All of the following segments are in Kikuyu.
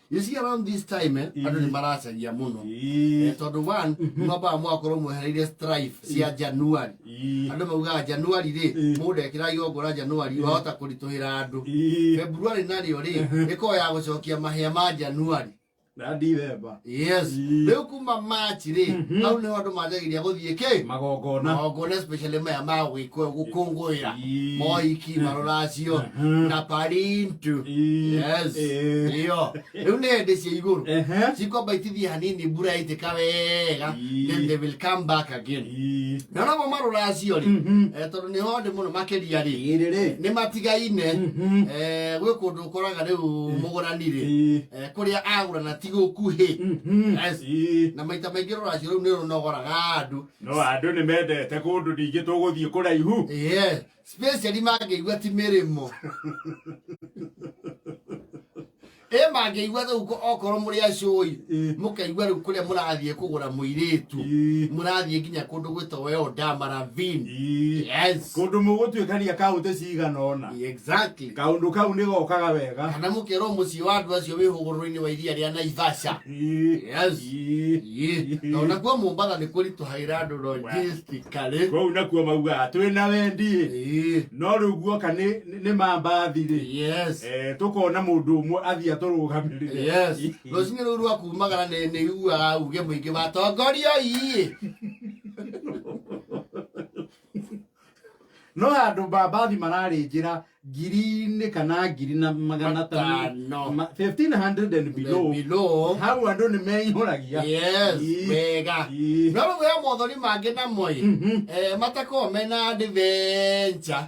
You see, around this time, andũ nĩ maracaria mũno. Tondũ one, mwambaga mũgakorwo mwehereire strife cia January. Andũ maugaga January rĩ, mũndũ ekĩra igongona January, wahota kũritũhĩra andũ. February narĩo rĩ, ĩkoragwo ya gũcokia mahĩa ma January. Na December. Yes. Rĩu kuma March rĩ, hau nĩho andũ manjagĩria gũthiĩ kĩ? Magongona. Magongona, especially maya ma gũkũngũĩra mohiki, marũracio na parintu. Yes. Iyo rĩu nĩ hĩndĩ cia igũrũ cikwamba itithie hanini, mbura yaitĩka wega, then they will come back again. Na namo marũracio rĩ, tondũ nĩho ndĩ mũno makĩria rĩ, Ĩrĩ rĩ. Nĩ matigaine. Gwĩ kũndũ ũkoraga rĩu mũgũrani rĩ, kũrĩa agũrana ti gũkuhĩ. Yes. Na maita maingĩ rũracio rũu nĩ rũnogoraga andũ. No andũ nĩ mendete kũndũ ningĩ tũgũthiĩ kũraihu. Yeah. Especially mangĩigua ti mĩrĩmo ĩ, mangĩigua rĩu okorwo mũrĩ acũi, mũkaigua rĩu kũrĩa mũrathiĩ kũgũra mũirĩtu, mũrathiĩ nginya kũndũ gwĩtagwo Eldama Ravine. Yes. Kũndũ mũgũtuĩkania kaũntĩ cigana ũna. Kaũndũ kau nĩ gokaga wega. Kana mũkerwo mũciĩ wa andũ acio wĩ hũgũrũrũ-inĩ wa iria rĩa Naivasha. Yes. Tondũ nakuo Mombatha nĩ kũritũhagĩra andũ logistically. Kũu nakuo maugaga twĩna wendi, no rĩu guoka nĩ mambathi rĩ, tũkona mũndũ ũmwe athiĩ atũrũgamĩrĩre. Yes. Rũcinĩ rũu rwa kumagara nĩ iguaga uge mũingĩ wa tongoria ii. No handũ mbambathi mararĩ njĩra ngiri-inĩ kana ngiri na magana matano. 1500 and below. Below. Hau andũ nĩ meihũragia. Yes, wega. No rĩu he mothoni mangĩ namo ĩ, matakoragwo mena adventure.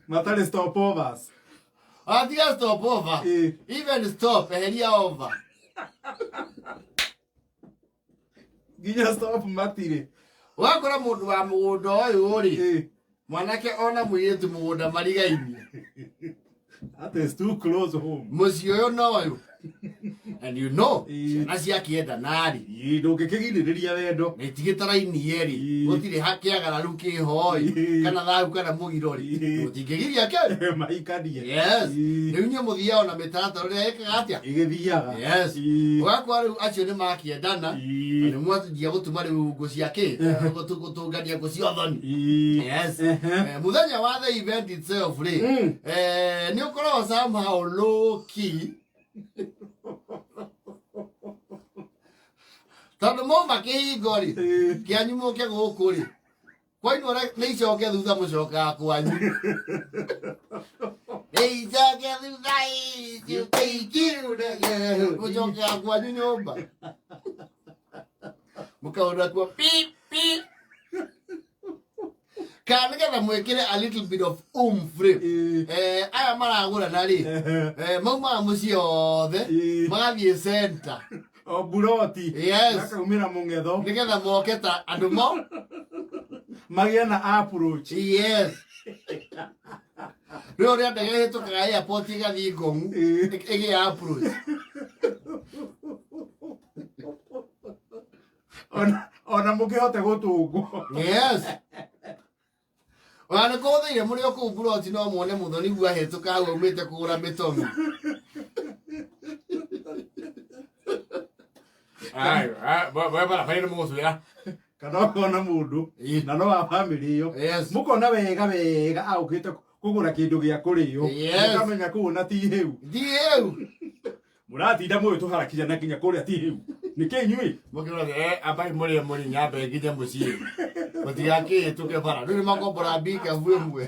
Matarĩ stopovers. Atiga stop over. Even stop, eheria over. Nginya stop matirĩ. Wakora mũndũ wa mũgũnda ũyũ rĩ, mwanake ona mũirĩtu mũgũnda marigainie. That is too close home. Mũciĩ ũyũ na ũyũ, and you know, ciana ciakĩendana rĩ, Ndũngĩkĩgirĩrĩria wendo. Na itigĩtarainie rĩ, gũtirĩ hakĩagararu kĩhoi, kana thahu kana mũgiro rĩ, gũtingĩgiria kĩ mahikanie. Yes. Rĩu inyuĩ mũthiaga na mĩtaratara ũrĩa ĩkaga atĩa. Ĩgĩthiaga. Yes. Ũgakora rĩu acio nĩ makĩendana, na nĩ mwanjia gũtuma rĩu ngũ cia kĩ, gũtũngania ngũ cia ũthoni. Yes. Mũthenya wa the event itself rĩ, nĩ ũkoragwo somehow low key, tondũ mauma kĩhingo rĩ kĩanyu mũke gũkũ rĩ, kwainwo nĩ icoke thutha, mũcokaga kwanyu, nĩ icoke thutha icuke ikiunage, mũcokaga kwanyu nyũmba, mũkaũra kuo pip pip, kana nĩgetha mwĩkĩre a little bit of oomph rĩ, aya maragũrana rĩ, maumaga mũciĩ othe, magathiĩ center. O buroti. Yes. Makaumĩra mũng'etho. Nĩgetha moke ta andũ mo magĩe na approach. Yes, rĩu ũrĩa ndege ĩhĩtũkaga airport ĩgathiĩ Ngong'u, ĩgĩa approach. Ona mũkĩhote gũtũngwo. Yes, ona nĩ kũhũthĩire mũrĩ o kũu buroti, no muone mũthoni guo ahĩtũka hau aumĩte kũgũra mĩtomi. Barabara nĩ mũgũcwĩra. Kana ũkona mũndũ na no wa bamĩrĩ ĩyo, mũkona wega wega aũkĩte kũgũra kĩndũ gĩa kũrĩo. Mũkamenya kũu na ti hĩu. Thiĩu. Mũratinda mũĩ tũharakinya na nginya kũrĩa ti hĩu nĩkĩ inyuĩ? Mũkĩrora, ambai mũrĩe mũrĩ nyambe nginya mũciĩ, mũtigakĩhĩtũke bara, rĩu nĩ makombora mbikabu ĩmwe.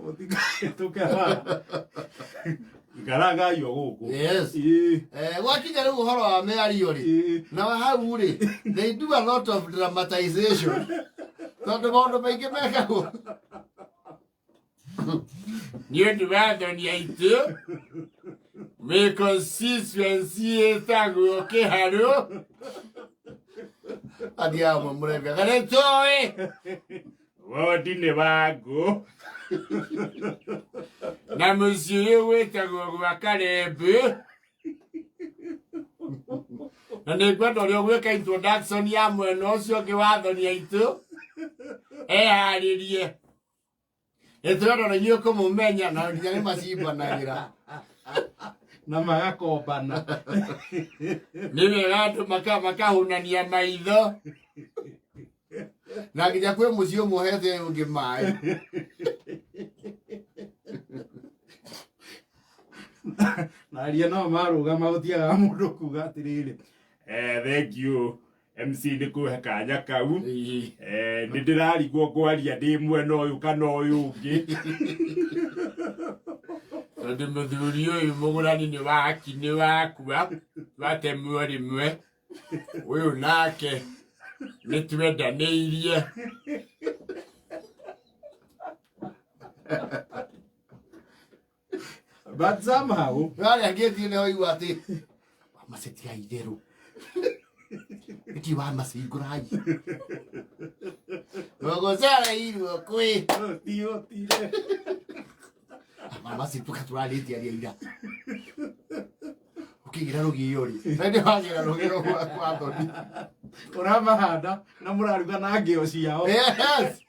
Mũtikahĩtũke bara, ikaragai o gũkũ. Yes. Gwakinya rĩu ũhoro wa mĩario rĩ, na hau rĩ, they do a lot of dramatization, tondũ maũndũ maingĩ mekagwo nĩ ũndũ wa thoni aitũ wĩ constituency ĩtagwo Kĩharũ, athiaga mwe mũrembega nĩ tũĩ. Wondi nĩ wangũ. Na mũciĩ ũyũ wĩtagwo gwa Karembũ, na nĩ ngwenda ũrĩa ũgwĩka introduction ya mwena ũcio ũngĩ wa thoni aitũ eharĩrie. Nĩ tũrenda na inyuĩ kũmũmenya na nginya nĩ macimbanagĩra. Na magakombana. Nĩ wega andũ makahunania maitho. Na nginya kwĩ mũciĩ ũmwe ũhete ũyũ ũngĩ maĩ. Na aria no marũgama gũtiagaga mũndũ kuga atĩrĩrĩ, thank you MC nĩ kũhe kanya kau. Nĩ ndĩrarigwo ngwaria ndĩ mwena ũyũ kana ũyũ ũngĩ. Tondũ mũthuri ũyũ mũgũrani nĩ waki nĩ wakua twatemwo rĩmwe, ũyũ nake nĩ twendanĩirie. But somehow Arĩa ngĩtie nĩ waigua atĩ wamacĩ tiga itherũ nĩkĩ wamacĩ ngũrai ũgũcereirwo kwĩ tire wamacĩ tuka tũrarĩtie aria ira ũkĩgĩra rũgĩo rĩ na nĩ wagĩra rũgĩo gwa thoni. Ũramahanda na mũraruga na ngĩo ciao. Yes.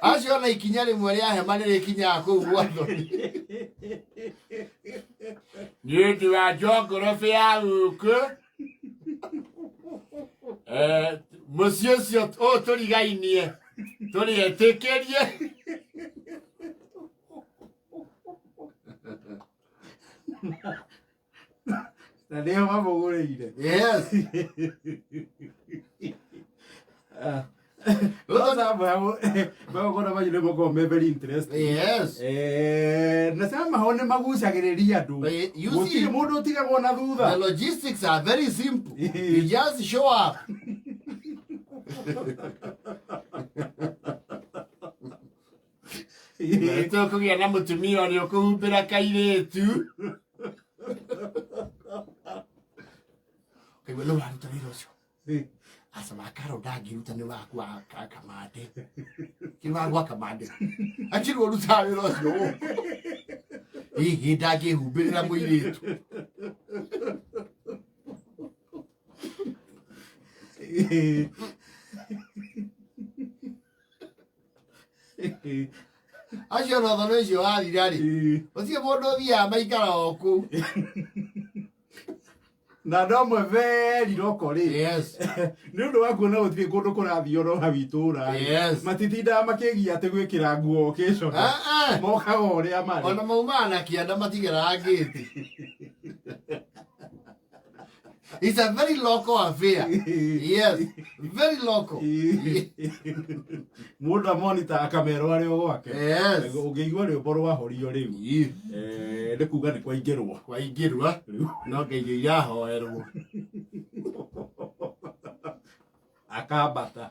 Acio na ikinya rĩmwe rĩa hema nĩ rĩkinyaga kũu gwa thoni nĩ ũndũ wa njongorobĩ ya gũkũ. Mũciĩ ũcio ũyũ tũrigainie tũrĩ etĩkĩrie. Na nĩo mamũgũrĩire. Yes. No somehow magongona manyu nĩ makoragwo me very interesting. Yes. Na somehow nĩ magucagĩrĩria andũ. You gũtirĩ see, mũndũ ũtigagwo na thutha. The logistics are very simple. You just show up. Tũkũgĩa na mũtumia ũrĩa ũkũhumbĩra kairĩtu. Kaigua nĩ ũraruta wĩra ũcio. Aca wa karo ndangĩruta nĩ waku wa kamande. Kĩ wa gwa kamande. Akirwo ũrutaga wĩra ũcio gũkũ. Hihi ndangĩhumbĩrĩra mũirĩtu. Acio na ũthoni ũcio wathira rĩ, gũtirĩ mũndũ ũthiaga maikara o kũu. Na andũ amwe very local rĩ, nĩ ũndũ wa kuona gũtirĩ kũndũ kũrathiĩ oro hau itũũra rĩ, matitindaga makĩgia atĩ gwĩkĩra nguo occasion. Ah, ah. Mokaga ũrĩa marĩ. Ona maumaga na kĩanda matigeraga ngĩti. It's a very local affair. Yes, very local. Mũndũ amonita akamerwo arĩ o gwake. Yes. Ũngĩigua rwĩmbo rwahorio rĩu, nĩ kuga nĩ kwaingĩrwo. Kwaingĩrwa rĩu no ngeithio irahoerwo. Akambata.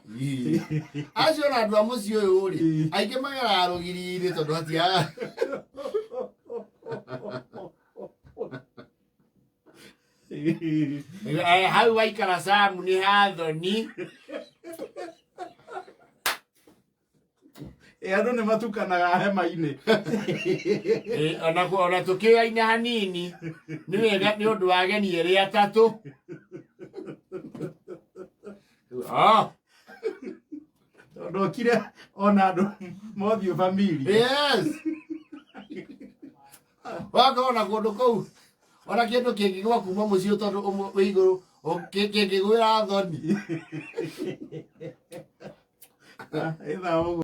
Acio na andũ a mũciĩ ũyũ rĩ, aingĩ mageraga rũgiri-inĩ tondũ hatiaga. Hau waikara Samu nĩ hathoni. Andũ nĩ matukanaga hema-inĩ. Ona tũkĩoyaine hanini nĩ wega nĩ ũndũ wa ageni erĩ atatũ. Ah, Tondũ okire ona andũ mothiũ familia. Yes. Wakorwo na kũndũ kũu ona kĩndũ kĩngĩgwa kuma mũciĩ tondũ ũmwe wĩ igũrũ kĩngĩgwĩra thoni. Ĩthaa ũguo.